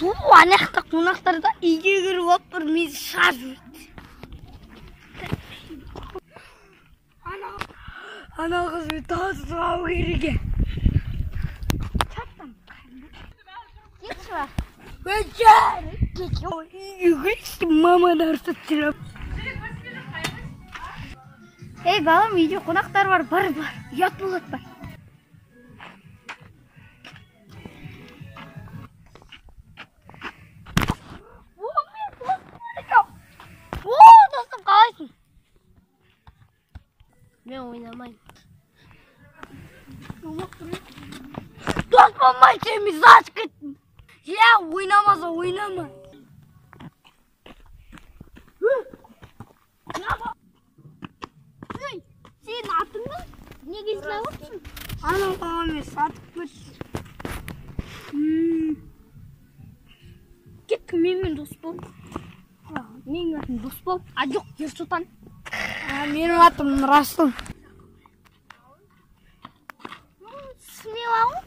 Ту, ана жақта қонақтар да үйге кіріп алып бір мені шашып өтті. Ана қызбен танысып керек екен. Кетші ба? Кетші. Үйге кірші, мама да ұрсып жүр. Ей, балам, үйде қонақтар бар, бар, бар. Ұят болады, бар. О, достым, қалайсың? Мен ойнамаймын. Дос болмай, сен мен сасып кеттім. Иә, ойнамаса ойнама. Ей, сенің атың кім? Неге жылап отырсың? Анау баламен сатып кетті. Кеттік, менімен дос бол. Менің атым Досбол. А, жоқ, Ерсұлтан. Менің атым Расул. Смело ғой.